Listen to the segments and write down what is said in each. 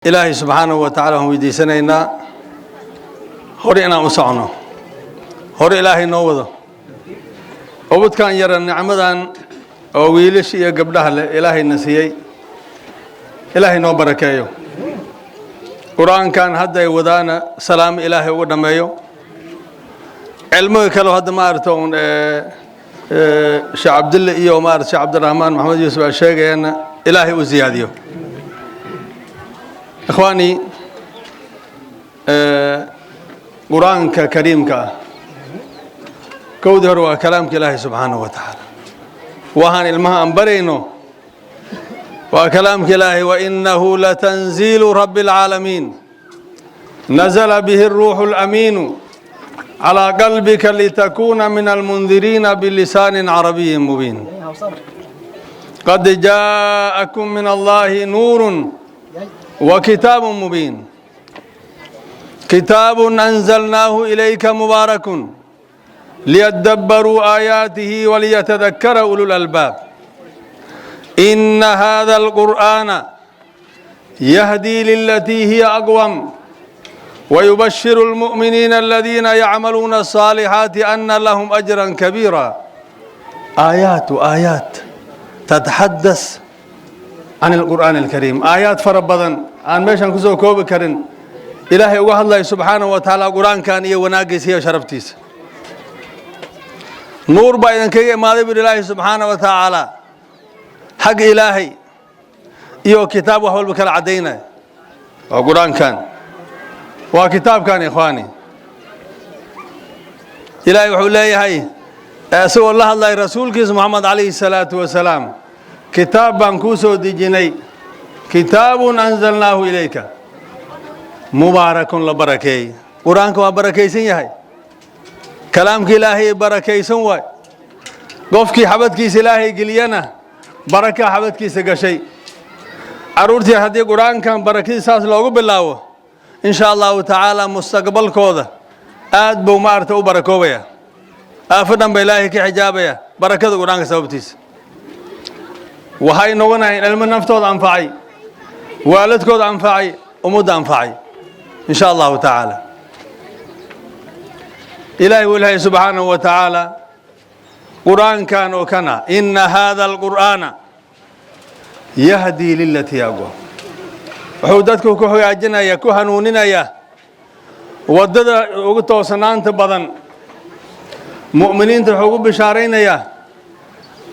Ilaahay subxaanahu wa tacala waxaan weydiisanaynaa hore inaan u socono, hore Ilaahay noo wado. Ubadkan yara, nicmadan oo wiilasha iyo gabdhaha leh Ilaahayna siiyey, Ilaahay noo barakeeyo. Qur-aankan hadda ay wadaana salaamo Ilaahay ugu dhammeeyo. Cilmiga kaleo hadda maaragta un Sheekh Cabdille iyo maarata Sheekh Cabdiraxmaan Maxamed Yuusuf ay sheegayaanna Ilaahay u siyaadiyo. Ikhwaani, Qur-aanka kariimka ah kowdii hore waa kalaamka Ilaahay subxaanahu wa tacaala. Waxaan ilmaha aan barayno waa kalaamka Ilaahay. وإنه لتنزيل رب العالمين، نزل به الروح الأمين على قلبك لتكون من المنذرين بلسان عربي مبين. قد جاءكم من الله نور وكتاب مبين. كتاب أنزلناه إليك مبارك ليدبروا آياته وليتذكر أولو الألباب. إن هذا القرآن يهدي للتي هي أقوم ويبشر المؤمنين الذين يعملون الصالحات أن لهم أجرا كبيرا. آيات آيات تتحدث عن القرآن الكريم، آيات fara badan aan meeshan kusoo koobi karin Ilaahay uga hadlaya subxaanahu wa tacaala Qur-aankan iyo wanaaggiisa iyo sharaftiisa. Nuur baa idinkaga imaaday buri Ilaahay subxaana wa tacaala, xagga Ilaahay, iyo kitaab wax walba kala caddaynaya. Waa Qur-aankan, waa kitaabkan. Ikhwaani, Ilaahay wuxuu leeyahay isagoo la hadlaya rasuulkiisa Moxamed calayhi salaatu wasalaam: "Kitaab baan kuu soo dejinay، كتاب أنزلناه إليك مبارك." La barakeeyey. Qur-aanka waa barakaysan yahay. Kalaamka Ilaahay barakaysan waay. Qofkii xabadkiisa Ilaahay geliyana baraka xabadkiisa gashay. Carruurtii haddii Qur-aankan barakadii saas loogu bilaabo, in sha Allahu tacaala mustaqbalkooda aad buu maarata u barakoobaya. Aafo dhan ba Ilaahay ka xijaabaya barakada Qur-aanka sababtiisa. Waxay noqonayaan ilmo naftooda anfacay, waalidkooda anfacay, ummadda anfacay, in sha Allahu tacaala. Ilaahay wuu ilahay subxaanahu wa tacaala Qur-aankan oo kana: إن هذا القرآن يهدي للتي أقوم. Wuxuu dadku ku hagaajinaya, ku hanuuninaya waddada ugu toosanaanta badan. Mu'miniinta wuxuu ugu bishaaraynayaa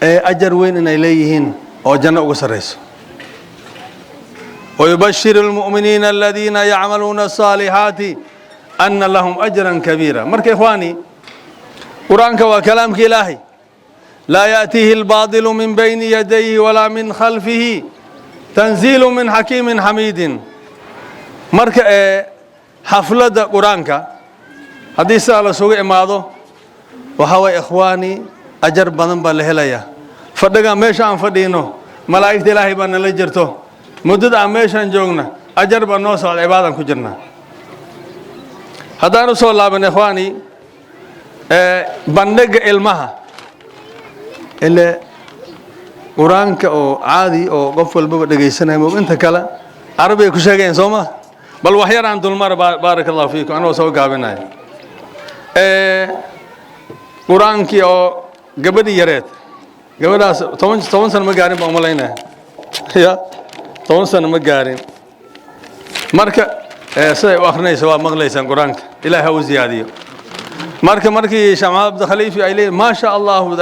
ee ajar weyn inay leeyihiin oo janno ugu sarrayso. ويبشر المؤمنين الذين يعملون الصالحات أن لهم أجرا كبيرا. Marka ikhwaani, Qur-aanka waa kalaamka Ilaahay. لا يأتيه الباطل من بين يديه ولا من خلفه، تنزيل من حكيم حميد. Marka ee xafladda Qur-aanka haddii sidaa lasugu imaado, waxaa waye ikhwaani, ajar badan baa la helayaa. Fadhiga meesha aan fadhiino malaa'igta Ilaahay baa nala jirto. Muddada aan meeshaan joogna ajar baa noo socda, cibaadaan ku jirnaa. Haddaan u soo laaban ikhwaani bandhiga ilmaha, ile Qur-aanka oo caadi oo qof walbaba dhegaysanaya moog, inta kale Carabigay ku sheegayaan, soo ma? Bal wax yar aan dulmara, baaraka Allahu fiikum, anagoo soo gaabinaya. Qur-aankii oo gabadhii yareed, gabadhaas 10 sano ma gaarin baan umalaynaya, ya 10 sano ma gaarin. Marka siday u akrinaysa waa maqlaysaan. Qur-aanka Ilahi ha u ziyaadiyo. Marka markii Sheekh Maxamed Cabdikhaliifi ay leeyihin maa sha Allahu,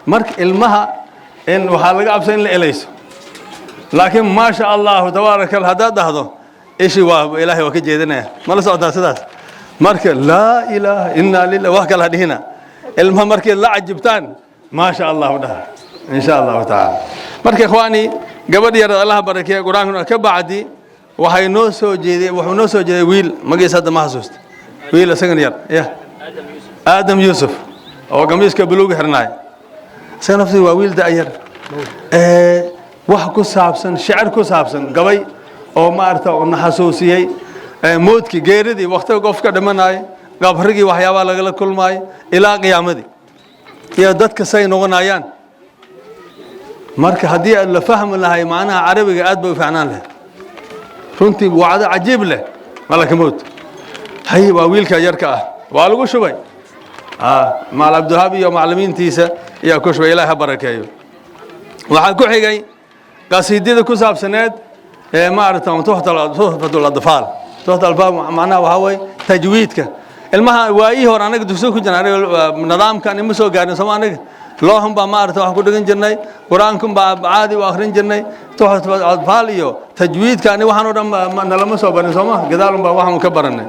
marka ilmaha in waxaa laga cabsa in la elayso, laakiin maa sha Allahu tabaaraka Allah haddaad dhahdo, ishi waa Ilaahay waa ka jeedinaya. Ma la socotaa sidaas? Marka laa ilaaha inaa lilah wax kale ha dhihina. Ilmaha markay la cajibtaan, maa sha Allahu dhaha, in sha Allahu tacaala. Marka ikhwaani, gabadh yarad Allaha barakeeya. Qur-aankuna ka bacdi waxay noo soo jeeday, wuxuu noo soo jeeday wiil magiisa hadda ma xasuusta, wiil isagan yar ya Aadam Yuusuf oo gamiiska buluuga xirnaay. Isaga naftii waa wiil da'yar, wax ku saabsan shicir ku saabsan gabay oo maarata na xasuusiyey moodkii, geeridii, waktiga qofka dhimanaayo, qabrigii, waxyaabaha lagala kulmaayo ilaa qiyaamadii iyo dadka say noqonayaan. Marka haddii la fahmi lahay macnaha Carabiga, aad bay u fiicnaan lahayd. Runtii wacdo cajiib leh malakamowt. Hay, waa wiilka yarka ah, waa lagu shubay. Maal Cabdiwahaab iyo macallimiintiisa ayaa ku shubay. Ilaah ha barakeeyo. Waxaa ku xigay qasiidada ku saabsaneed ee maaragta Tuhfatul Adfaal. Tuhfatul Adfaal macnaha waxaa weeye tajwiidka ilmaha. Waayihii hore anaga dugsiga ku jirna, aniga nidaamkan ima soo gaarin sooma. Aniga looxun baa maaragta wax ku dhigan jirnay, Qur-aankun baa caadi u akhrin jirnay. Tuhfatul Adfaal iyo tajwiidka ani waxaan oo dhan nalama soo barin sooma, gadaalun baa waxaan ka baranay.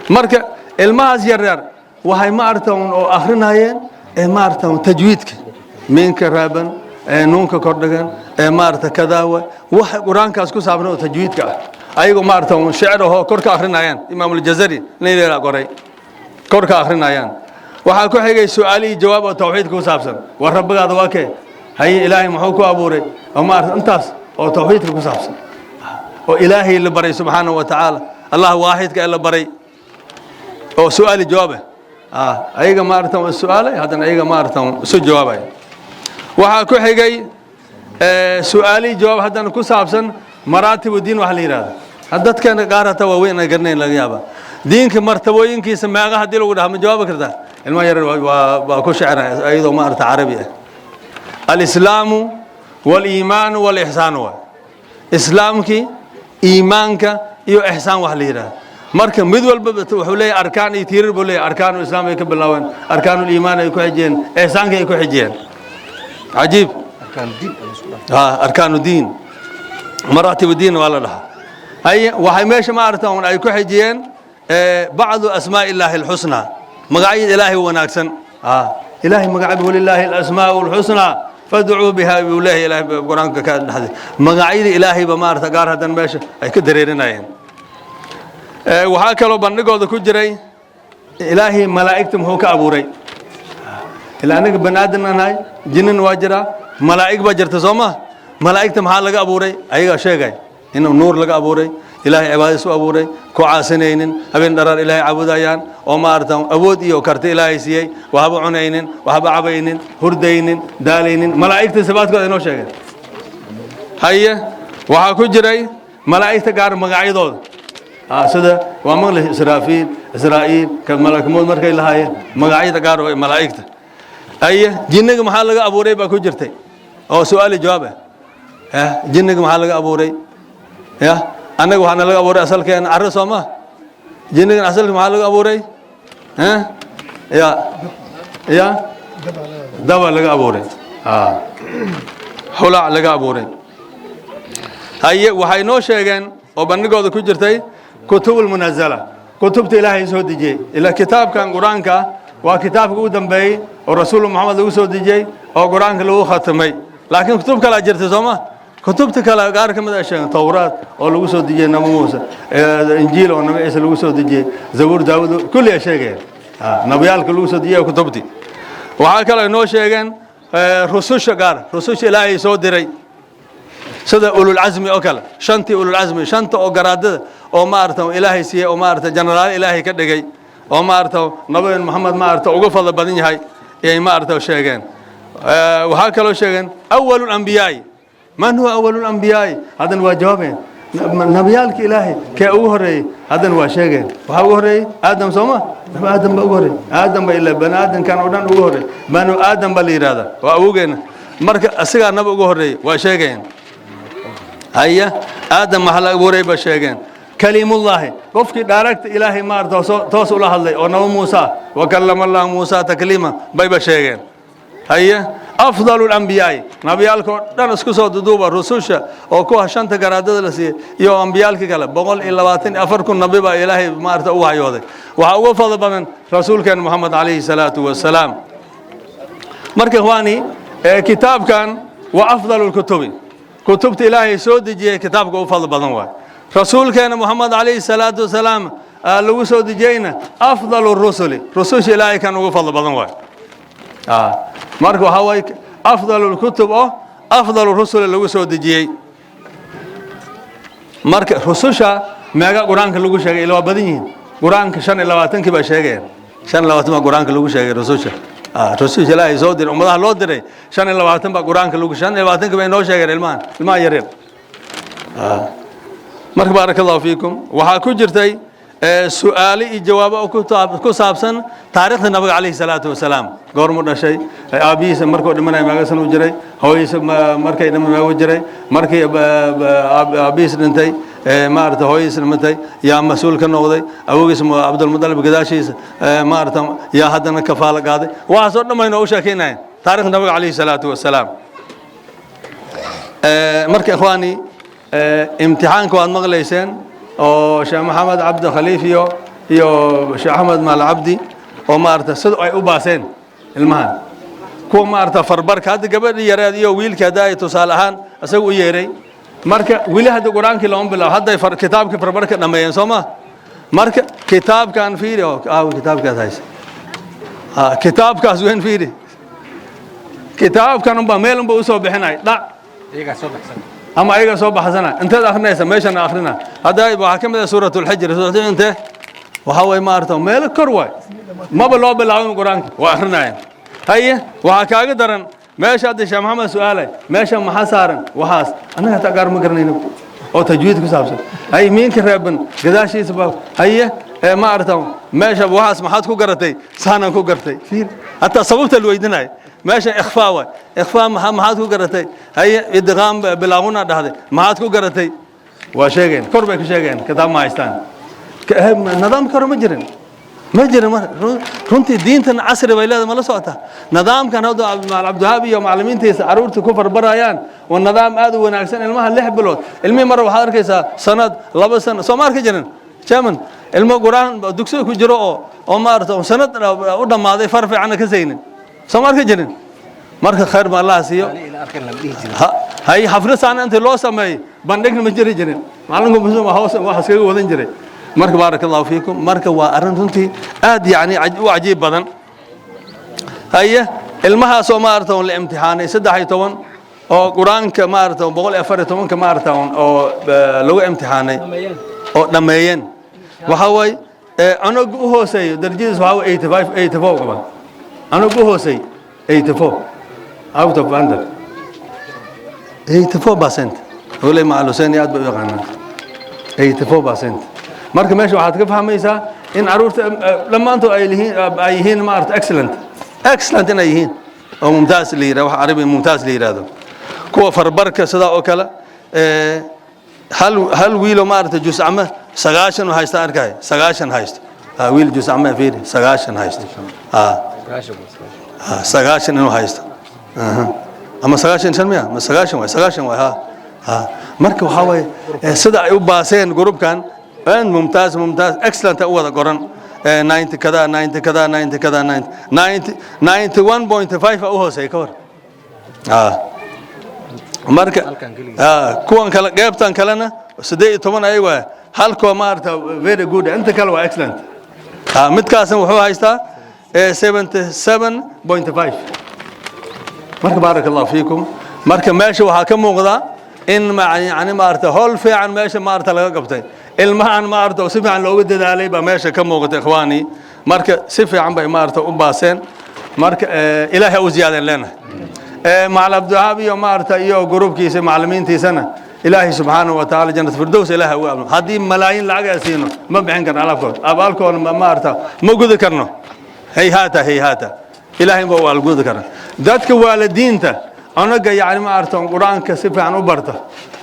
Marka ilmahaas yaryar waxay maaragta oo akhrinayeen ee maaragta tajwiidka, miinka raaban ee nuunka kordhigan ee maaragta kadaawa, wax Qur-aankaas ku saabsan oo tajwiidka ah, ayagoo maaragta shicir ahoo kor ka akhrinayaan. Imaamul-Jazari nin la qoray kor ka akhrinayaan. Waxaa ku xigay su-aalihii jawaab oo tawxiidka ku saabsan. War rabbagaada waa kee? Haye, Ilaahay muxuu ku abuuray? Oo maaragta intaas oo tawxiidka ku saabsan oo Ilaahay la baray subxaanahu wa tacaala, Allah waaxidka ee la baray, oo su-aali jawaab ah. Ayaga maaragta waa su-aalay, haddana ayaga maaragta isu jawaabaya. Waxaa ku xigay su-aalihii jawaab haddana ku saabsan maraatibu diin waxa la yidhahda. Dadkan qaar hataa waaweyn ay garanayn laga yaaba. Diinka martabooyinkiisa meeqa haddii lagu dhaha, ma jawaabi kartaa? Ilmaha yaryar waa ku shecra iyadoo maaragta Carabi ah. Alislaamu waliimaanu walixsaanu waay. Islaamkii, iimaanka iyo ixsaan wax la yidhahda. Marka mid walba wuxuu leeyahay arkaan iyo tiirar buu leeyahay. Arkaanu islaam ay ka bilaabeen, arkaanuliimaan ay ku xijiyeen, ixsaanka ay ku xijiyeen. Cajiib. Arkaanu diin, maraatibu diin waa la dhahaa. Haye, waxay meesha maaragta un ay ku xijiyeen bacdu asmaa'i Illaahi alxusnaa, magacyada Ilaahay wanaagsan. Ilaahay magaca, walilaahi alasmaa'u alxusnaa fadcuu biha buu leeyahay Ilaahay Qur-aanka ka dhexday. Magacyada Ilaahayba maaragta gaar haddan meesha ay ka dareerinayeen. Waxaa kaloo bandhigooda ku jiray Ilaahay malaa'igta muxuu ka abuuray. Ilaa anaga bani aadam nahay, jinnin waa jiraa, malaa'ig baa jirta soo ma? Malaa'igta maxaa laga abuuray? Ayagaa sheegay inuu nuur laga abuuray, Ilaahay cibaadadiis u abuuray, ku caasinaynin, habeen dharaar Ilaahay caabudayaan, oo maarata awood iyo karti Ilaahay siiyey, waxba cunaynin, waxba cabaynin, hurdaynin, daalaynin. Malaa'igta sifaadkooda inoo sheegeen. Haye, waxaa ku jiray malaa'igta gaar magacyadooda, sida waa maqli Israafiil, Israa'iil, malakmood markay lahaayeen, magacyada gaar oo malaa'igta. Haye, jinniga maxaa laga abuuray baa ku jirtay oo su-aali jawaab ah. Jinniga maxaa laga abuuray? Ya, annaga waxaana laga abuuray asalkeena carro soo ma? Jinnigan asalka maxaa laga abuuray? Ya ya, daba laga abuuray, holac laga abuuray. Haye, waxay noo sheegeen oo bandhigooda ku jirtay kutub almunazala, kutubta Ilaahay soo dejiyey. Ilaa kitaabkan Qur-aanka waa kitaabka ugu dambeeyey oo Rasuul Moxamed lagu soo dejiyey oo Qur-aanka lagu khatimay, laakiin kutub kalaa jirta soo ma? Kutubta kale qaar ka mid a sheegeen: Towraad oo lagu soo dejiyey Nabi Muuse, Injiil oo Nabi Ciise lagu soo dejiyey, Zabuur Daawud, kulli ay sheegeen nabiyaalka lagu soo dejiyey kutubtii. Waxaa kaloo inoo sheegeen rususha gaar, rususha Ilaahay soo diray, sida ululcasmi oo kale, shantii ululcasmi, shanta oo garaadada oo maarata Ilaahay siiyey, oo maarata jenaraal Ilaahay ka dhigay, oo maarata Nabi Maxamed maarata uga fadli badan yahay ayay maarata sheegeen. Waxaa kaloo sheegeen awalu lambiyaai, man huwa awalu lambiyaai. Haddana waa jawaabeen nabiyaalka Ilaahay kee ugu horreeyey. Haddana waa sheegeen waxaa ugu horreeyey Aadam soo ma? Nabi Aadam baa ugu horreeyey. Aadam ba ilaa bani aadamkan oo dhan ugu horreeyey. Banu Aadam baa la yidhahdaa, waa awowgeena. Marka asigaa nabi ugu horreeyey waa sheegeen. Haya, Aadam maxaa la abuuray ba sheegeen. Kaliimullaahi, qofkii dhaaragta Ilaahay maarata toos ula hadlay oo Nabi Muusa, wa kallama Allahu Muusa takliima bayba sheegeen. Haye, afdalu lambiyaai, nabiyaalka oo dhan isku soo duduuba, rususha oo kuwa shanta garaadada la siiyey iyo ambiyaalkii kale, 124,000 nabi baa Ilaahay maarata u waxyooday. Waxaa uga fadli badan rasuulkeena Moxamed calayhi salaatu wasalaam. Marka ikhwaani, kitaabkan waa afdalu lkutubi, kutubta Ilaahay soo dejiyey kitaabka u fadli badan waay. Rasuulkeena Moxamed calayhi salaatu wasalaam lagu soo dejiyeyna afdalu rusuli, rususha Ilaahay kan ugu fadli badan waay. Marka waxaa waaye afdalu lkutub oo afdalu rusuli lagu soo dejiyey. Marka rususha meega Qur-aanka lagu sheegay? Ila waa badan yihiin. Qur-aanka 25-kii baa sheegayaan, 25 baa Qur-aanka lagu sheegay rususha. Rususha Ilaahay soo diray, ummadaha loo diray, 25 baa Qur-aanka lagu, 25-kii bay noo sheegeen ilmahan, ilmaha yaryar. Marka baaraka Allahu fiikum, waxaa ku jirtay su'aalo iyo jawaabo ku saabsan taariikhda Nabiga calayhi salaatu wasalaam: goormuu dhashay, aabbihiisa markuu dhimanaya maaga san u jiray, hooyadiisa markay dhiman maagu jiray, markii aabbihiis dhintay, maarata, hooyadiis dhimatay, yaa mas-uul ka noqday, awoogiisa Cabdulmudalib gadaashiisa, maarata, yaa haddana kafaalo qaaday. Waxaasoo dhan bay noogu sheekeynayeen taarikhda Nabiga calayhi salaatu wasalaam. Marka ikhwaani, imtixaanka waad maqlayseen oo Sheekh Maxamed Cabdi Khaliif iyo Sheekh Axmed Maal Cabdi oo, maarata, sida ay u baaseen ilmahan kuwa, maarata, farbarka. Hadda gabadhii yareed iyo wiilkii hadda ay tusaale ahaan isaga u yeeray. Marka weli hadda Qur-aankii looma bilaabo, hadday kitaabkii farbarka dhammeeyeen, soo ma? Marka kitaabkan fiiri oo aaw kitaabkaas haysa, kitaabkaas weyn fiiri. Kitaabkan unba meel unba usoo bixinay dhac ama ayaga soo baxsana. Inteed akrinaysa? Meeshan akhrina hadda waxaa ka mid ah Suuratulxijr. Suuratulxijr intee waxaa way, maarata, meelo kor waay, maba loo bilaabin Qur-aanka, waa akrinayaan. Haye, waxaa kaaga daran meesha hadda Sheekh Maxamed su-aalay: meesha maxaa saaran? Waxaas annaga hataa gaar ma garanayno oo tajwiid ku saabsan. Haye, miinka reeban gadaashiisa ba. Haye, maarata, meesha waxaas maxaad ku garatay? Saanaan ku gartay. Fiir, hataa sababta la weydinayo. Meesha ikhfaa waay, ikhfaa maxaad ku garatay? Haye, idqaam bilaabuna dhahday, maxaad ku garatay? Waa sheegeen, kor bay ka sheegeen, kitaab ma haystaan. Nidaamka hore ma jirin, ma jirin. Runtii diintan casri bay leedahay, ma la socotaa? Nidaamkan hadda Cabdiwahaab iyo macallimiintiisa carruurta ku farbarayaan waa nidaam aad u wanaagsan. Ilmaha 6 bilood, ilmihii mar waxaad arkaysaa sanad, 2 sano, soo ma arki jirin, chairman? Ilmo Qur-aan dugsiga ku jiro oo, maarata, sanad u dhammaaday, far fiicanna ka saynin, soo ma arki jirin? Marka khayr ba Allah siiyo. Hay, xaflad saana inta loo sameeyey bandhigna ma jiri jirin. Macalinku muslim hoos wax iskaga wadan jiray. Marka baaraka Allahu fiikum. Marka waa arrin runtii aad yani u cajiib badan. Haye, ilmahaasoo, maarata, la imtixaanay 13 oo Qur-aanka, maarata, 114-ka, maarata, oo lagu imtixaanay oo dhammeeyeen, waxaa waaye cunuga u hooseeyo darajadiis waxaa waye 85, 84 qaba. Cunuga u hooseey 84 out of 100, 84%. Wale Macal Hussein aad bay u yaqaanaan 84%. Marka meesha waxaad ka fahmaysaa in caruurta dhammaantood ay yihiin, maarata, excellent, excellent inay yihiin oo mumtaaz la yidhahdo, wax Carabi mumtaaz la yidhahdo. Kuwa farbarka sidaa oo kale, hal wiilo, maarata, juscama 90 u haysta arkay, 90 haysto. Wiil juscama fiiri, 90 haysto, 90 inuu haysto ama 95 miya? Ma 90 waay? 90 waay. Ha, marka waxaa waaye sida ay u baaseen groupkan mumtaaz, mumtaaz, excellent u wada qoran, 90 kada, 90 kada, 90 kada, 90, 90, 91.5 u hooseeya ka hor. Marka kuwan kale, qeybtan kalena 18 ayagu ah, halkoo, maarata, very good, inta kale waa excellent. Midkaasna wuxuu haystaa 77.5. Marka baaraka Allahu fiikum. Marka meesha waxaa ka muuqda in yani, maarata, howl fiican meesha, maarata, laga qabtay ilmahan, maarata, oo si fiican looga dadaalay baa meesha ka muuqata, ikhwaani. Marka si fiican bay, maarata, u baaseen. Marka Ilaahay u ziyaadeen leenahay macal Cabdiwahaab iyo, maarata, iyo groupkiisa, macallimiintiisana. Ilaahay subxaanahu wa tacaala jannat firdows Ilaahay ugu abno. Haddii malaayiin lacag ay siino, ma bixin karno alaabkood, abaalkoona, maarata, ma gudi karno. Hayhaata, hayhaata, Ilaahay ba waa la gudi karaa. Dadka waalidiinta cunuga, yacni, maarata, Qur-aanka si fiican u barta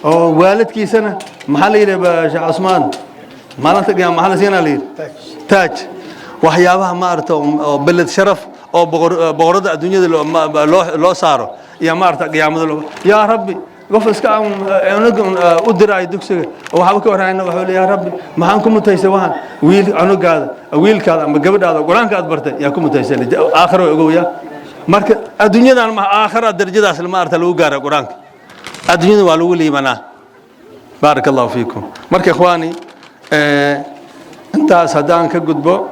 oo waalidkiisana, maxaa la yidhi, Sheekh Cusmaan, maalinta qiyaama maxaa la siinaa la yidhi? Taaj, waxyaabaha, maarata, oo beled sharaf oo boqorada adduunyada loo saaro iyo, maarata, qiyaamada loo. Yaa Rabbi, qof iska cunuga u diraayo dugsiga oo waxba ka warhayna, wuxuu leeyahay: "Yaa Rabbi, maxaan ku mutaysay waxaan?" Wiil cunugaada, wiilkaada ama gabadhaada Qur-aanka aad bartay yaa ku mutaysay aakhira way ogow. Yaa marka adduunyadan ma aakhira darajadaas, maarata, lagu gaara Qur-aanka, adduunyada waa lagu liibanaa. Baaraka Allahu fiikum. Marka ikhwaani, intaas haddaan ka gudbo,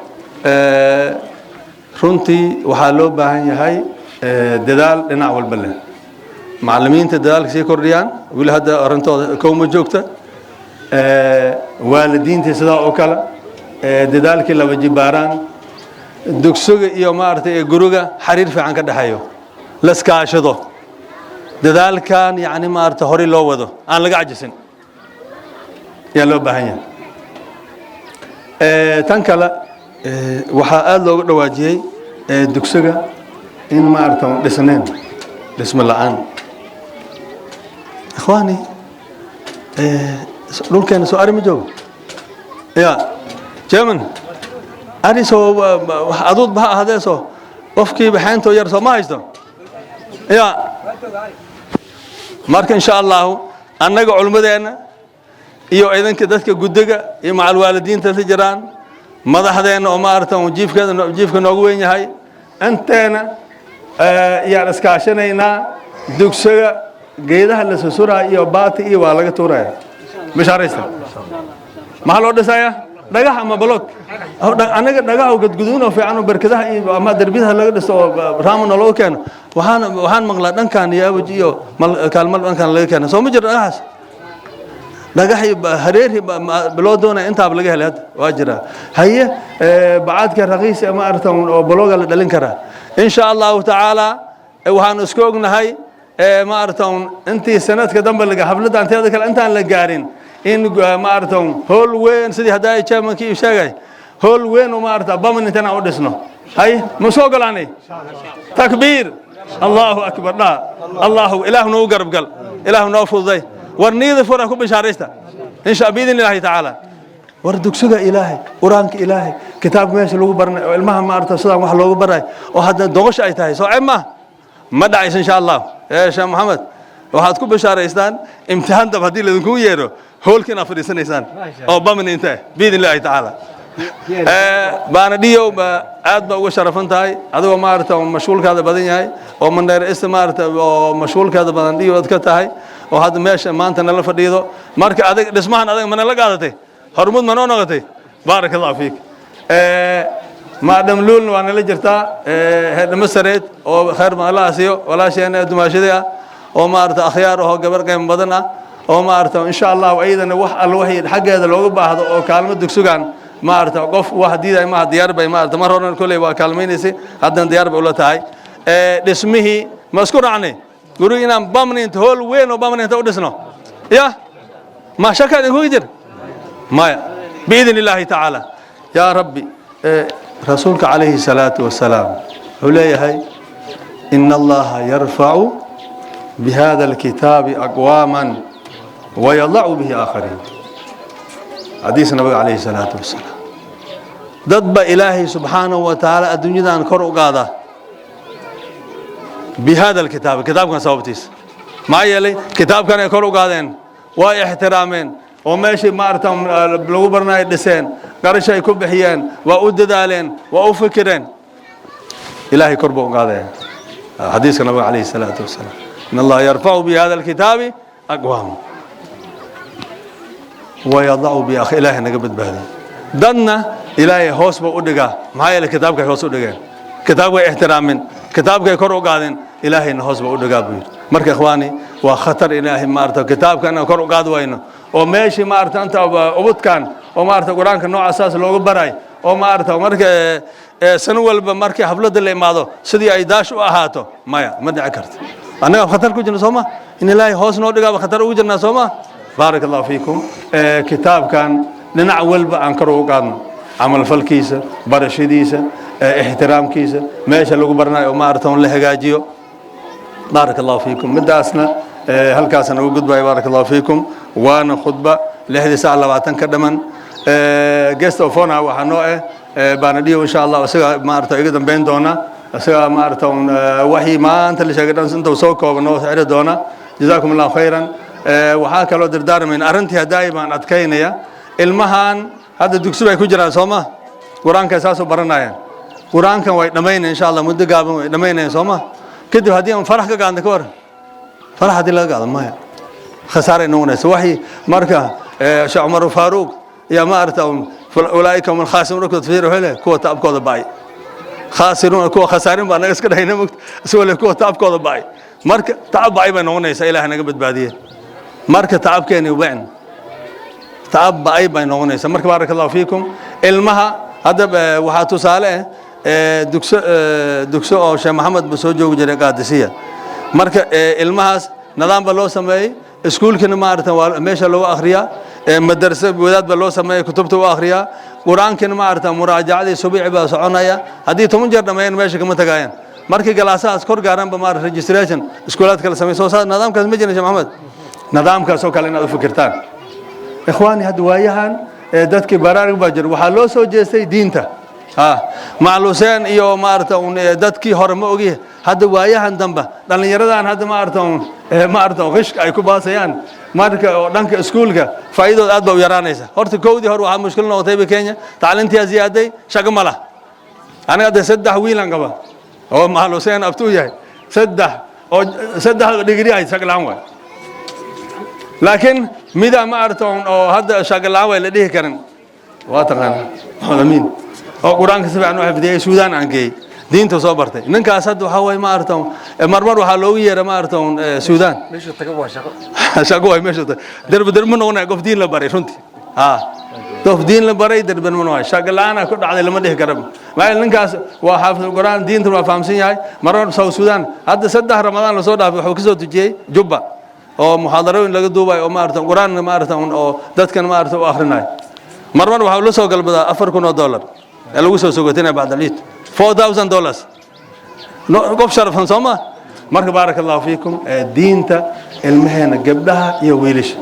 runtii waxaa loo baahan yahay dadaal dhinac walba leh. Macallimiinta dadaalka sii kordhiyaan, weli hadda arrintooda kowma joogta. Waalidiinta sidaa oo kale dadaalkii laba jibaaraan. Dugsiga iyo, maaragtay, ee guriga xiriir fiican ka dhexeeyo, laskaashado, dadaalkan, yacni, maaragtay, horey loo wado, aan laga cajisin. Ayaa loo baahan yahay. Tan kale, waxaa aada looga dhawaajiyey dugsiga in maaragta dhisneen, dhismo la-aan. Ikhwaani, dhulkeena soo ari ma joogo ya german ari soo aduudba ha ahaadee, soo qofkiiba xeentoo yar soo ma haysto ya. Marka insha Allahu annaga culimmadeenna iyo idinka dadka guddiga iyo macalwaalidiinta la jiraan, madaxdeenna oo maaragta jiifkeeda jiifka noogu weyn yahay, inteena yaan iskaashanaynaa. Dugsiga geedaha la susuraya iyo baati iyo waa laga tuuraya. Bishaaraysta, maxaa loo dhisayaa? Dhagax ama block? Anaga dhagax oo gadguduun oo fiican oo barkadaha iyo ama derbiyadaha laga dhiso oo raamana looga keeno. Waxaan maqlaa dhankan iyo Abaj iyo Kaalmal dhankan laga keeno. Soo ma jiro dhagaxaas? Dhagaxii hareeri loo doonaya intaaba laga helay hadda waa jiraa. Haye, bacaadka raqiis ma aragta oo block-ga la dhalin karaa insha Allahu tacaala. Waxaanu isku ognahay ma aragta intii sanadka dambe laga xafladda anteeda kale intaan la gaarin in ma aragta hool weyn, sidii haddaa chairmankii uu sheegay, hool weyn oo ma aragta permanent inaan u dhisno. Hay, ma soo ogolaanay? Takbiir, Allahu akbar dha. Allahu Ilaahu noo garab gal, Ilaahu noo fududay. War niyada fura, ku bishaaraysta insha biidin Illaahi tacaala. War dugsiga Ilaahay, Quraanka Ilaahay, kitaabka meesha lagu baranay oo ilmaha maaragta sidaan wax loogu baray oo hadda doqosha ay tahay, soo ceeb ma ma dhacayso insha Allah. Ee Sheekh Maxamed, waxaad ku bishaaraystaan imtixaan dab haddii laidinku yeero hoolka inaad fadhiisanaysaan oo permanent ah biidin Illaahi tacaala. Baana dhiyow, aad baa uga sharafan tahay adigoo maaragta mashquulkaada badan yahay oo Mandheer East maaragta oo mashquulkaada badan dhiyow aad ka tahay oo hadda meesha maanta nala fadhiido. Marka adig dhismahan adag mana la qaadatay, hormuud ma noo noqotay. Baaraka Allahu fiik. Maadam Luulna waa nala jirtaa, heerdhamo sareed oo khayr badan Allah siiyo, walaasheena dumaashadii ah oo maaragta akhyaar ahoo gabar qiimo badan ah oo maaragta insha Allahu ayadana wax alla waxii xaggeeda looga baahdo oo kaalmo dugsugan maaragta qof wax diiday maaha. Diyaar bay maaragta, mar horena kolley waa kaalmaynaysay, haddana diyaar bay ula tahay. Dhismihii ma isku raacnay guriga inaan permanent hool weyn oo permanent u dhisno? Ya ma shaka idinkuga jir maya biidn Illaahi tacaala. Yaa Rabbi, Rasuulka calayhi salaatu wasalaam wuxuu leeyahay: "Ina Allaha yarfacu bihada alkitaabi aqwaaman wayadacu bihi aakhariin." Xadiis Nabiga calayhi salaatu wasalaam. Dad ba Ilaahay subxaanahu wa tacaala adduunyadan kor u qaada bihada alkitaabi, kitaabkan sababtiisa. Maxaa yeelay kitaabkan ay kor u qaadeen, way ixtiraameen oo meeshii maarata lagu baranayo dhiseen, qarash ay ku bixiyeen, waa u dadaaleen, waa u fikireen, Ilaahay kor buu u qaadaya. Xadiiska Nabiga calayhi salaatu wasalaam: "In Allaha yarfacu bihada alkitaabi aqwaama wayadacu bi." Ilaahay naga badbaadiy. Dadna Ilaahay hoos buu u dhigaa. Maxaa yeelay kitaabkay hoos u dhigeen, kitaabkay ixtiraamin, kitaabkay kor u qaadeen, Ilaahayna hoos buu u dhigaa buu yidhi. Marka ikhwaani, waa khatar Ilaahay maarata kitaabka inaan kor u qaadi wayno oo meeshii maarata inta ubudkan oo maarata Qur-aanka nooca saas loogu baray oo maarata marka sano walba markii xafladda la imaado sidii ay daash u ahaato, maya, ma dhici karto. Annaga khatar ku jirna sooma in Ilaahay hoos noo dhigaaba khatar ugu jirnaa sooma. Baaraka Allahu fiikum. Kitaabkan dhinac walba aan kor ugu qaadno, camalfalkiisa, barashadiisa, ixtiraamkiisa, meesha lagu baranayo oo maarata on la hagaajiyo. Baaraka Allahu fiikum. Midaasna halkaasaan ugu gudbaya. Baaraka Allahu fiikum. Waana khudba 6 saac 20 ka dhaman. Guest of honor waxaa noo ah Baanadhiyo insha Allah. Isaga maarata iga dambeyn doona, isaga maarata waxii maanta la sheegay dhan intuu soo kooba noo xiri doona. Jazaakum Allahu khayran. Waxaa kaloo dardaarmayna arrintii haddaay baan adkaynaya. Ilmahan hadda dugsi bay ku jiraan soo ma? Qur-aanka saasoo baranayaan, Qur-aankan way dhammaynayan insha Allah, muddo gaaban way dhammaynayaan soo ma? Kadib haddii aan farax ka qaadna ka waran? Farax haddii laga qaado, maya, khasaaray noqonaysa waxii. Marka Sheekh Cumar Faaruuq iyo maarata "ulaa'ika hum alkhaasiruun" markuu tafsiir wuxuu leeyahay kuwa tacabkooda ba'ay, khaasiruun, kuwa khasaarin baa naga iska dhahayna mogta, isagoo leh kuwa tacabkooda ba'ay. Marka tacab ba'ay bay noqonaysaa, Ilaah naga badbaadiye. Marka tacabkeeni ba'in, tacab ba'ay bay noqonaysaa. Marka baaraka Allahu fiikum. Ilmaha hadda waxaa tusaale ah dugso dugso oo Sheekh Maxamed ba soo joogi jiray Qaadisiya. Marka ilmahaas nidaam ba loo sameeyey, iskuulkina maarata waa meesha lagu akhriyaa. Madarsa wadaad baa loo sameeya, kutubta u akhriyaa. Qur-aankina, maarata, muraajacadii subiici baa soconaya. Haddii 10 jeer dhammeeyaan, meesha kama tagaayaan. Markii galaasahaas kor gaaranba, maarata, registration iskuulaad kala samey. Soo saar nidaamkaas ma jirin, Sheekh Maxamed? Nidaamkaas oo kale inaad u fikirtaan, ikhwaani. Hadda waayahan dadkii baraarug baa jira, waxaa loo soo jeestay diinta. Ha macluseen iyo, maarata, un dadkii hore ma ogi. Hadda waayahan dambe dhallinyaradan hadda, maarata, un maarata, qishka ay ku baasayaan marka oo dhanka iskuulka faa'iidood aad baa u yaraanaysa. Horta kowdii hore waxaa mushkil noqotayba Kenya tacliintiyaa ziyaaday, shaqo ma lah. Aniga hadda saddex wiilan qaba oo macluseen abtuu yahay, saddex oo saddexda dhigri hay, shaqo la'aan waay. Laakiin mida, maarata, oo hadda shaqo la'aan way la dhihi karin waa taqaana, Maxamed Amiin, oo Qur-aanka si fiican u xifdiyay, Suudaan aan geeyey, diinta soo bartay. Ninkaas hadda waxaa waye, maarata, marmar waxaa loogu yeera, maarata, Suudaan. Meeshuu taga waa shaqo. Shaqo waay meesha derbi derbi ma noqonaya qof diin la baray runtii. Ha, qof diin la baray derbi ma noqonaya, shaqo la'aan ku dhacday lama dhihi karaba. Maayo ninkaas waa xaafid Qur'aan, diinta waa fahamsan yahay. Marmar South Sudan hadda saddex Ramadaan lasoo dhaafay wuxuu kasoo tujiyey Jubba oo muxaadarooyin laga duubayo oo, maarata, Qur'aan, maarata, oo dadkan, maarata, u akhrinayo. Marmar waxaa la soo galbadaa $4,000 ee lagu soo sogotinaya bacda ciid, $4,000. Qof sharafan soo ma? Marka baaraka Allahu fiikum, diinta ilmaheena, gabdhaha iyo wiilasha,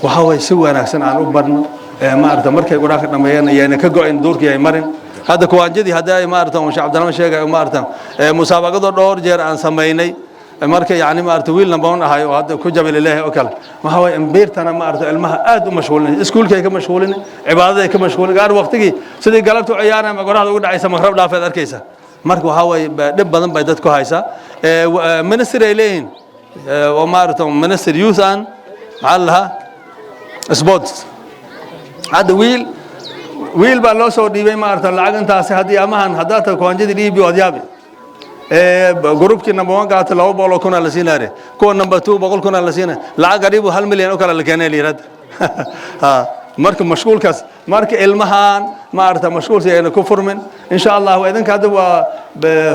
waxaa waye si wanaagsan aan u barno, maarata. Markay Qur-aanka dhameeyaan yayna ka go-in, duurkii ay marin. Hadda kuwaanjadii haddii ay, maarata, Sheekh Cabdiraxmaan sheegay, maarata, musaabaqado dhowr jeer aan samaynay. Marka yacni, maarata, wiil number one ahay oo hadda ku jabay laleeyahay oo kale, waxaa waye imbiirtana, maarata, ilmaha aad u mashquulin, iskuulkay ka mashquulin, cibaadaday ka mashquulin, gaar waqtigii sidii galabta u ciyaaraya ma qoraxda ugu dhacaysa, maqrab dhaafeed arkaysa. Marka waxaa waye dhib badan bay dadku haysaa. Ministry ay leeyihiin oo, maarata, minister youth and maxaa la lahaa, sports. Hadda wiil baa loo soo dhiibay, maarata, lacag intaasi haddii amahan haddaad tahay kuwanjadii dhiibi waad yaabi. Groupkii number one qaata 200,000 la siinaare, kuwa number two 100,000 la siinaya, lacag qariibu 1 milyan oo kale la keenay la yidhahda. Marka mashquulkaas, marka ilmahan, maarata, mashquulsi ayna ku furmin, insha Allah. Idinka hadda waa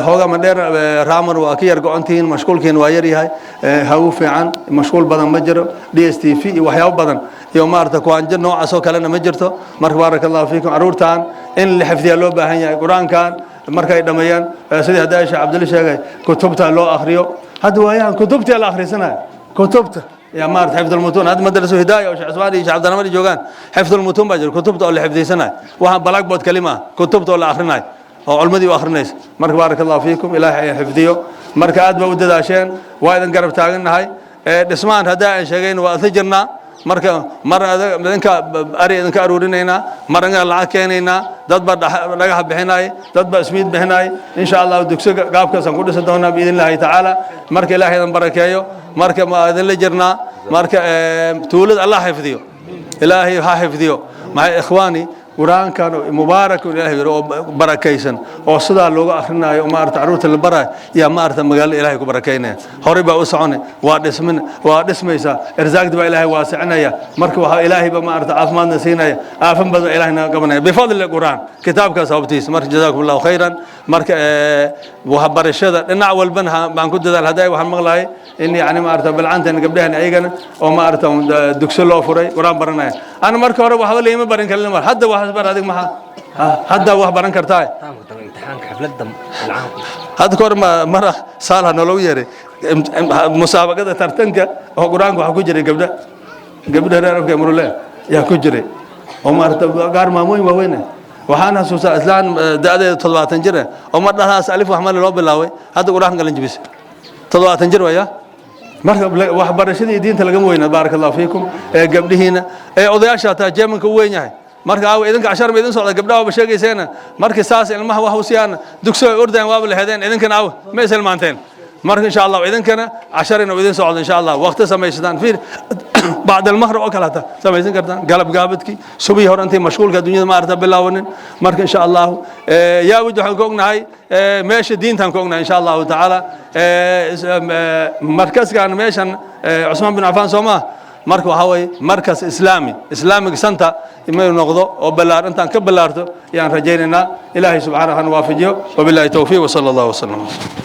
hooga Mandheer raamar waa ka yar go-ontihiin, mashquulkiin waa yar yahay, hawo fiican, mashquul badan ma jiro, DSTV iyo waxyaabo badan iyo, maarata, kuwaanjo noocaas oo kalena ma jirto. Marka baaraka Allahu fiikum, caruurtan in la xifdiyaa loo baahan yahay. Qur-aankan markay dhammeeyaan, sidii hadda Sheekh Cabdulli sheegay, kutubta loo akhriyo. Hadda waayahan kutubta la akhrisanayo, kutubta ya, maarata, xifd almutuun. Hadda madrasa Hidaaya oo Sheekh Cusmaan iyo Sheekh Cabdiraxmaan joogaan, xifd almutuun baa jira, kutubta oo la xifdiysanayo. Waxaan blackboard kalima, kutubta oo la akhrinayo oo culmadii u akhrinaysa. Marka baaraka Allahu fiikum, Ilaahay ay xifdiyo. Marka aad ba u dadaasheen, waa idin garab taagannahay. Dhismahan haddii aan sheegayn waa isla jirnaa. Marka mar idinka ari idinka aruurinaynaa, mar inga lacag keenaynaa, dad baa dhagaxa bixinaya, dad baa ismiid bixinaya. Insha Allah dugsiga gaabkaasaan ku dhisi doonaa biidn Illaahi tacaala. Marka Ilaahay idin barakeeyo. Marka ma idinla jirnaa. Marka tuulada Allah xifdiyo, Ilaahay ha xifdiyo. Maxay, ikhwaani, Qur-aankan mubaarak Ilahay yiri oo barakaysan oo sidaa looga akhrinayo, maarata, carruurta la barayo yaa, maarata, magaalada Ilaahay ku barakaynaya. Horey baa u soconay, waa dhismin, waa dhismaysaa, irsaaqdi baa Ilaahay waasicinaya. Marka waxaa Ilaahay ba, maarata, caafimaadna siinaya, aafan badan Ilaahay naga qabanaya bifadli Qur'aan, kitaabka sababtiisa. Marka jazaakum Allahu khayran. Marka waxbarashada dhinac walbana baan ku dadaal. Hadda waxaan maqlahay in yani, maarata, bilcantan gabdhahan ayagana oo, maarata, dugsi loo furay, Qur'aan baranaya. Ana marka hore waxba liima barin karin, mar hadda wax bar adig maxaa hadda wax baran kartaa. Hadda kahor mara saalaha nologu yeeray musaabaqada tartanka oo Qur-aanka, waxaa ku jiray gabdha reer Afka Murule yaa ku jiray oo, maarata, gaar maamooyin waaweyn. Waxaan xasuustaa islaan da'deeda 70 jir ah oo mar dhahdaas alif wax male loo bilaabay, hadda Qur-aanka galan jibisay, 70 jir waya. Marka waxbarashadii diinta lagama weyna. Baaraka Allahu fiikum. Ee gabdhihiina ee odayaasha hataa jeemanka u weyn yahay. Marka aawa idinka cashar ma idin socda? Gabdhaha waaba sheegayseena. Markii saas ilmaha wax u siiyaan, dugsi ay ordayaan, waaba la hedeen. Idinkana aawa ma isilmaanteen? Marka insha Allah idinkana cashar inuu idin socdo, insha Allah waqti samaysataan fiir bacd almaghrib oo kale hata samaysan kartaan, galab gaabadkii, subihii hore, intay mashquulka adduunyada, maarata, bilaawanin. Marka insha Allah yaawid waxaan ka ognahay meesha diintaan ka ognahay, insha Allahu tacaala. Markaskan meeshan Cusmaan bin Cafaan soo maa? Marka waxaa weeye markas islaami, Islamic center inuu noqdo oo ballaar intaan ka ballaarto ayaan rajaynaynaa. Ilaahay subxaanahu wa waafajiyo. Wabillahi towfiiq, wasala Allahu wasalam.